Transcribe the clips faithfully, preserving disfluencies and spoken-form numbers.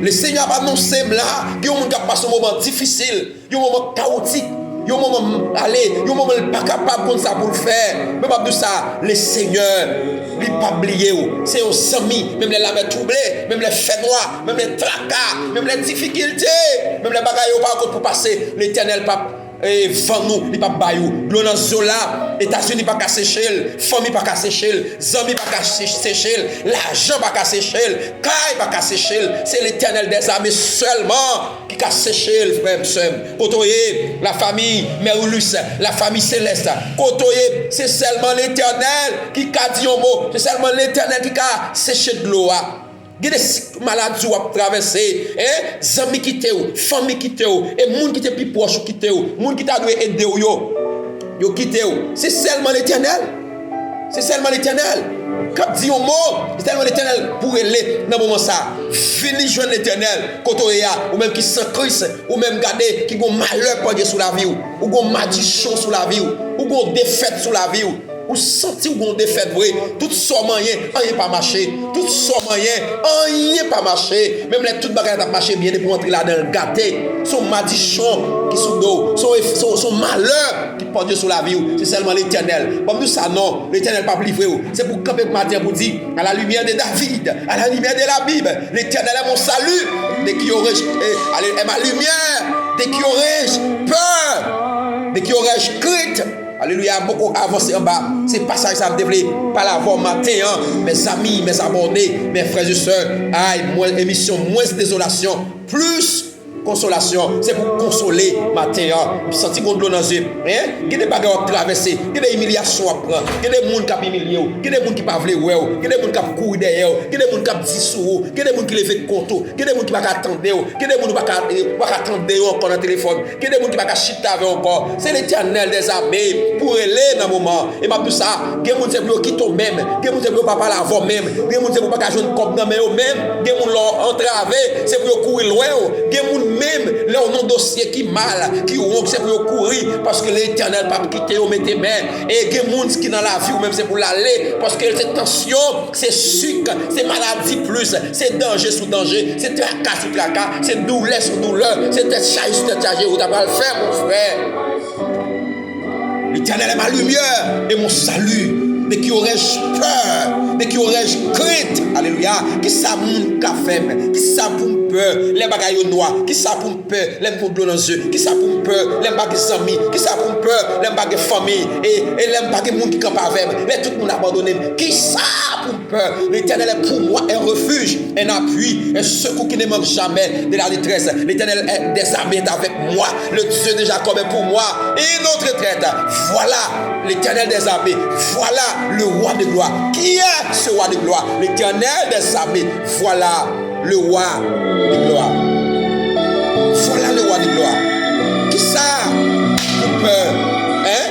Le Senyè ap anonse m la, gen yon moun k ap pase yon moman difisil, yon moman kawotik, yon moman ale, yon moman li pa kapab konn sa pou l fè. Men m ap di w sa, le Senyè, li p ap bliye w. Se yon zanmi, menm lè lamè twouble, menm lè fènwa, menm lè traka, menm lè difikilte, menm lè bagay yo pa konn pou pase, Letènèl p ap e, vann ou, li p ap bay ou. Dlo nan zye w la, Etazini pa ka seche l, fanmi pa ka seche l, zanmi pa ka se- seche l, lajan pa ka seche l, kay pa ka seche l. Se Letènèl dèzame sèlman ki ka seche l, frè m, sè m. Kote w ye, lafanmi Merulus, lafanmi Selès, kote w ye, se sèlman Letènèl ki ka di yon mo, se sèlman Letènèl ki ka seche dlo a. Gen de sik maladi w ap travèse, en, zanmi kite w, fanmi kite w, e moun ki te pi pwòch ou kite w, moun ki ta dwe ede w yo, yo kite w. Se sèlman Letènèl. Se sèlman Letènèl k ap di yon mo. Se sèlman Letènèl pou rele nan moman sa. Vini jwenn Letènèl kote w ye a, ou menm ki san Kris, ou menm gade ki gon malè pandye sou lavi w, ou gon madichon sou lavi w, ou gon defèt sou lavi w. Ou santi w gon defèt vre. Tout sa w manyen, anyen pa mache. Tout sa w manyen, anyen pa mache. Menm lè tout bagay la t ap mache byen, depi w antre ladan l gate. Se yon madichon ki sou do w. Se yon ef- se yon- se yon malè ki pandye sou lavi w. Se sèlman Letènèl. Ban m di w sa non, Letènèl p ap livre w. Se pou w kanpe maten an pou w di, à la lumière de David, à la lumière de la Bible, l'Éternel est mon salut. De qui aurais-je, eh, allez, est ma lumière. De qui aurais-je peur? De qui aurais-je crainte? Alelouya, m poko avanse anba. Se pasaj sa m te vle pale avè w maten an. Mezanmi, mes abonnés, mes frères et sœurs, ay, mwen, emisyon mwens dezolasyon, plis konsolasyon. Se pou konsole maten an. M santi gon dlo nan zye. Hein? Gen de bagay w ap travèse. Gen de imilyasyon w ap pran. Gen de moun k ap imilye w. Gen de moun ki pa vle wè w. Gen de moun k ap kouri dèyè w. Gen de moun k ap di sou ou. Gen de moun ki leve kont ou. Gen de moun ki pa ka tande w. Gen de moun ou pa ka, ou pa ka tande yo ankò nan telefòn. Gen de moun ki pa ka chita avè w ankò. Se Letènèl dèzame pou rele nan moman. E m ap di w sa, gen moun se pou yo kite w menm. Gen moun se pou yo pa pale avè w menm. Gen moun se pou w pa ka jwenn kòb nan men yo menm. Gen moun lè w antrave, se pou yo kouri lwen w. Gen moun menm, lè w nan dosye ki mal, ki wonk, se pou yo kouri. Paske Letènèl p ap kite yo mete men. E gen moun ki nan lavi w menm, se pou l ale. Paske se tansyon, se sik, se maladi plis, se danje sou danje, se traka sou traka, se doulè sou doulè, se tèt chaje sou tèt chaje ou ta pral fè, mon frè. L'Éternel est ma lumière et mon salut. De qui aurais-je peur? De qui aurais-je crainte? Alelouya. Kisa moun ka fè m? Kisa pou m pè? Lè bagay yo nwa, kisa pou m pè? Lè m gon dlo nan zye, kisa pou m pè? Lè m pa gen zanmi, kisa pou m pè? Lè m pa gen fanmi, e, e lè m pa gen moun ki kanpe avè m, lè tout moun abandone m, kisa pou m pè? L'Éternel est pour moi un refuge, un appui, un secours qui ne manque jamais de la détresse. L'Éternel est des armées est avec moi. Le Dieu de Jacob est pour moi une autre retraite. Voilà l'Éternel des armées. Voilà le roi de gloire. Qui est ce roi de gloire? L'Éternel des armées. Voilà le roi de gloire. Voilà le roi de gloire. Kisa pou pè? Hein?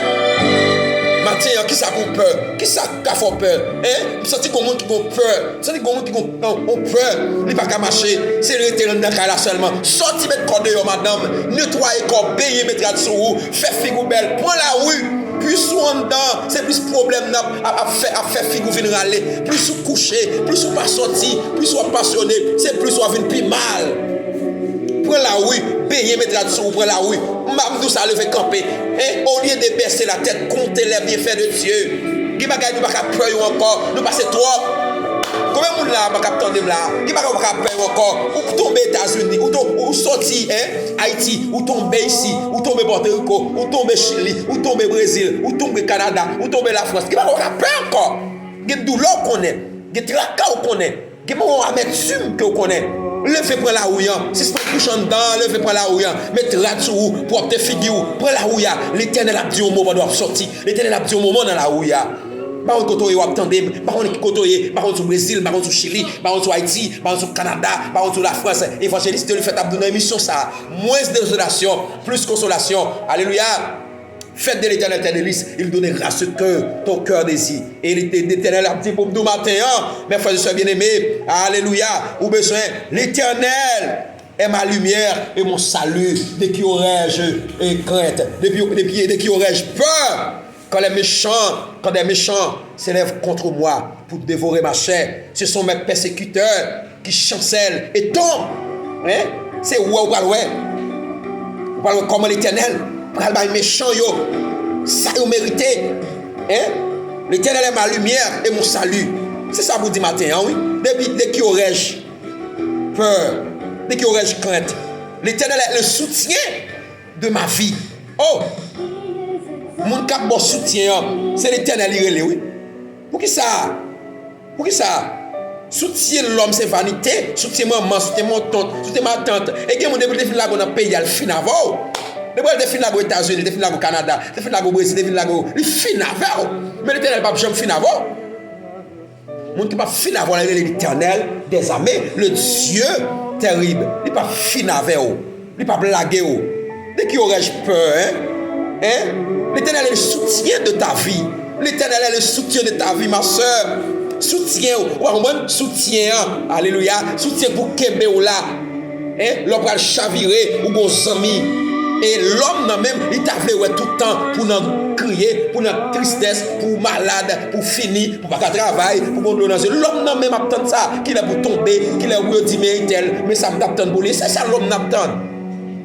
Maten an, kisa pou pè? Kisa ka fè w pè? Hein? M santi gon moun ki gon pè. M santi gon moun ki gon, gon, gon pè. Li pa ka mache. Se rete nan kay la sèlman. Sòti met kò deyò, madanm. Netwaye kò, benyen, met rad sou ou. Fè figi w bèl. Pran lari. Plis ou anndan, se plis pwoblèm nan ap, ap, ap fè, ap fè figi w vin rale. Plis ou kouche, plis ou pa sòti, plis w ap pasyone, se plis w ap vin pi mal. Pran lari, benyen, met rad sou ou, pran lari. M ap di w sa, leve kanpe. Hein? Olye de baisser la tête, comptez les bienfaits de Dieu. Gen bagay nou pa ka pè yo ankò, nou pase twòp. Konbyen moun la a k ap tande m la a? Gen bagay ou pa ka pè yo ankò. Ou tonbe Etazini, ou, ton, ou sòti, hein, Ayiti, ou tonbe isi, ou tonbe Pòtoriko, ou tonbe Chili, ou tonbe Brezil, ou tonbe Kanada, ou tonbe Lafrans. Gen bagay ou pa ka pè ankò. Gen doulè ou konnen, gen traka ou konnen. Gen moman anmèd sou ke w konnen. Leve pran lari a. Sispann kouche anndan an, leve pran lari a. Met rad sou ou, pwòpte figi w. Pran lari a. Letènèl ap di yon mo pandan w ap sòti. Letènèl ap di yon mo nan lari a. M pa konn kote w ye w ap tande m. M pa konn kote w ye. M pa konn si w Brezil, m pa konn si w Chili, m pa konn si w Ayiti, m pa konn si w Kanada, m pa konn si w Lafrans. Evanjelis Delifèt ap di w nan emisyon sa a. Mwens dezolasyon, plis konsolasyon. Alelouya. Faites de l'Éternel tes délices, il donnera ce que ton cœur désire. E Letènèl ap di pou m di w maten an, mes frères et sœurs bien-aimés, alelouya, ou bezwen, l'Éternel est ma lumière et mon salut, de qui aurais-je, eh, crainte? De qui, de qui, de qui aurais-je peur? Quand les méchants, quand des méchants s'élèvent contre moi pour dévorer ma chair, ce sont mes persécuteurs qui chancellent et tombent. Hein? Se wè ou pral wè. Ou pral wè kòman Letènèl pral bay mechan yo sa yo merite. Hein? L'Éternel est ma lumière et mon salut. Se sa pou di maten an, wi. Depi, de qui aurais-je peur? De qui aurais-je crainte? L'Éternel est le soutien de ma vie. Oh! Moun k ap ba w soutyen an, se Letènèl li rele, wi. Poukisa? Poukisa? Soutyen lòm se vanite, soutyen manman, soutyen montant, soutyen matant. E gen moun depi l te fin lage w nan peyi a, l fin avè w. Depi l te fin lage w Etazini, l te fin lage w Kanada, l te fin lage w Brezil, l te fin lage w, li fin avè w. Men Letènèl p ap janm fin avè w. Moun ki p ap fin avè w la, rele Letènèl dèzame, le Dieu tèrib. Li p ap fin avè w. Li p ap lage w. De qui aurais-je peur, hein? Hein? L'Éternel est le soutien de ta vie. L'Éternel est le soutien de ta vie, ma sœur. Soutyen w, ou pa konprann? Soutyen an, alelouya, soutyen pou kenbe w la. Hein? Lè w pral chavire, ou gon zanmi. E lòm nan menm, li ta vle wè tout tan pou nan kriye, pou nan tristès, pou malad, pou fini, pou pa ka travay, pou gon dlo nan zye. Lòm nan menm ap tann sa, kilè pou tonbe, kilè pou yo di men entèl, men sa m t ap tann pou li. Se sa lòm nan ap tann.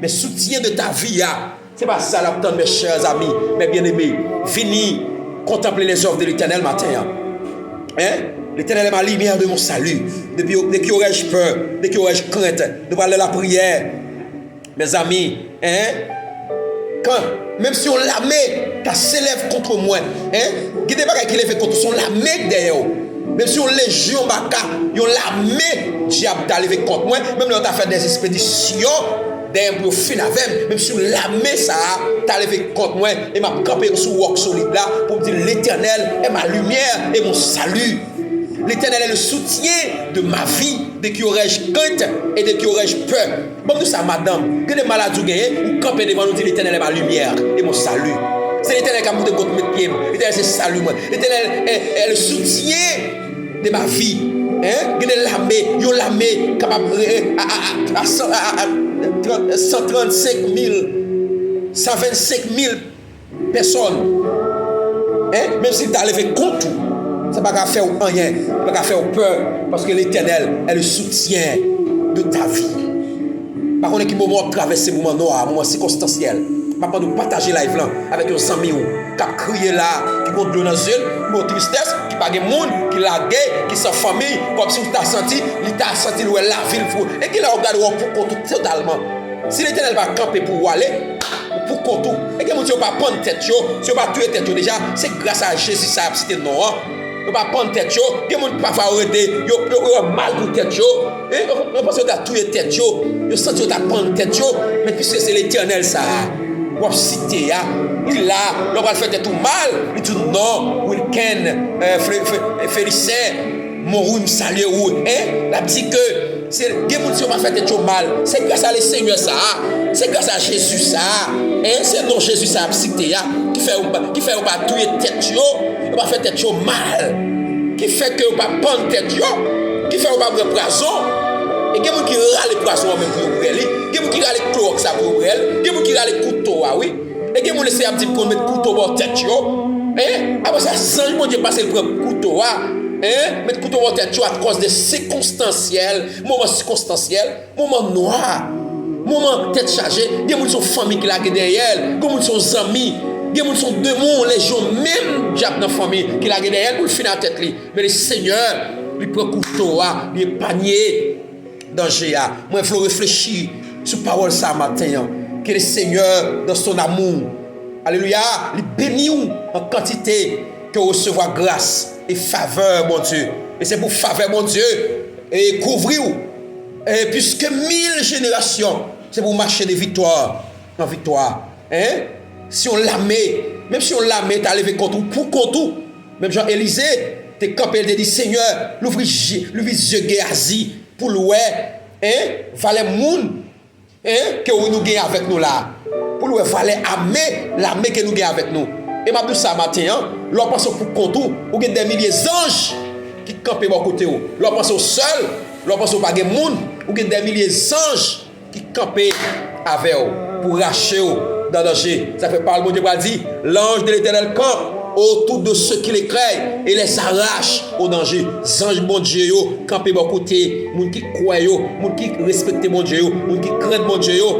Men soutyen de ta vie a, se pa sa l ap tann, mes chers amis, mes bien-aimés. Vini kontanple les œuvres de l'Éternel maten an. Hein? L'Éternel est ma lumière de mon salut. De qui, de qui aurais-je peur? De qui aurais-je crainte? Nou pral nan lapriyè. Mezanmi, hein? Kan, menm si yon lame ta se lève contre mwen, hein? Gen de bagay ki leve kont ou, se yon lame k dèyè w. Menm si yon lejyon baka, yon lame dyab ta leve kont mwen, menm lè yo ta fè dèzespedisyon dèyè m pou yo fin avè m, menm si yon lame sa a ta leve kont mwen, e m ap kanpe sou wòk solid la pou m di, L'Éternel est ma lumière et mon salut. L'Éternel est le soutien de ma vie. De qui aurais-je crainte et de qui aurais-je peur? Ban m di w sa, madanm, gen de maladi w genyen, ou kanpe devan l, ou di, L'Éternel est ma lumière et mon salut. Se Letènèl k ap monte kot met pye m. Letènèl se sali mwen. L'Éternel est, est le soutien de ma vie. Hein? Gen de lame, yon lame kapab, eh, a, a, a, a, san, a, a, a, trant, san trannsenk mil, san vennsenk mil pèsòn. Hein? Menm si l ta leve kont ou, sa pa ka fè w anyen, sa pa ka fè w pè, paske Letènèl est le soutien de ta vie. Pa konnen ki moman w ap travèse, moman nwa, moman sikonstansyèl. M ap mande w pataje live lan avèk yon zanmi w k ap kriye la, ki gon dlo nan zye l, ki gon tristès, ki pa gen moun, ki lage, ki san fanmi, kòmsi w ta santi, li ta santi l wè lavi l pou. E gen lè w ap gade w pou kont ou totalman. Si Letènèl pa kanpe pou w ale, ou pou kont ou. E gen moun, si yo pa pann tèt yo, si yo pa touye tèt yo deja, se gras a Jezi sa y ap site non an. Yo pa pann tèt yo. Gen moun pafwa yo rete, yo, yo, yo wè mal pou tèt yo. E, yo, yo panse yo ta touye tèt yo. Yo santi yo ta pann tèt yo. Men piske se Letènèl sa a w ap site a, li la, lè w pral fè tèt ou mal, li di w non, Wilken, eh, Fe-, Fe-, Felicien, Monroe, m salye ou. Hein? L ap di ke se, gen moun, si yo pa fè tèt yo mal, se gras a Lesenyè sa a, se gras a Jezi sa a, hein? Se non Jezi sa a ap site a, ki fè yo pa, ki fè yo pa touye tèt yo, yo pa fè tèt yo mal, ki fè ke yo pa pann tèt yo, ki fè yo pa bwè pwazon. E gen moun ki rale pwazon an menm pou yo bwè li, gen moun ki rale klowòks la pou yo bwè l, gen moun ki rale kouto a, wi. E gen moun, se y ap di m konn met kouto bò tèt yo. Hein? Apre sa, zanj Bondye pase l pran kouto a. Hein? Met kouto bò tèt yo akòz de sikonstansyèl, moman sikonstansyèl, moman nwa, moman tèt chaje. Gen moun se yon fanmi ki lage dèyè l. Gen moun se yon zanmi. Gen moun se yon demon, yon lejyon, menm dyab nan fanmi ki lage dèyè l pou l fin a tèt li. Men Lesenyè, li pran kouto a, li epanye danje a. Mwen vle w reflechi sou pawòl sa a maten an. Que le Seigneur, dans son amour, alelouya, li beni w an kantite, ke w resevwa gras e favè Bondye. E se pou favè Bondye e kouvri w. E piske mil jenerasyon, se pou w mache de viktwa an viktwa. Hein? Si yon lame, menm si yon lame ta leve kont ou, pou kont ou, menm jan Elize te kanpe, l te di, Senyè, louvri je, louvri zye Geyazi pou l wè, hein, valè moun, hein, ke nou gen avèk nou la. Pou l wè valè ame, lame ke nou gen avèk nou. E m ap di w sa maten an, lè w panse w pou kont ou, ou gen dè milye zanj ki kanpe bò kote w. Lè w panse w sèl, lè w panse w pa gen moun, ou gen dè milye zanj ki kanpe avè w pou rache w nan danje. Sa fè pawòl Bondye pral di, L'ange de l'Éternel campe autour de ceux qui le craignent et les arrache au danger. Zanj Bondye yo kanpe bò kote moun ki kwè yo, moun ki respekte Bondye yo, moun ki krent Bondye yo.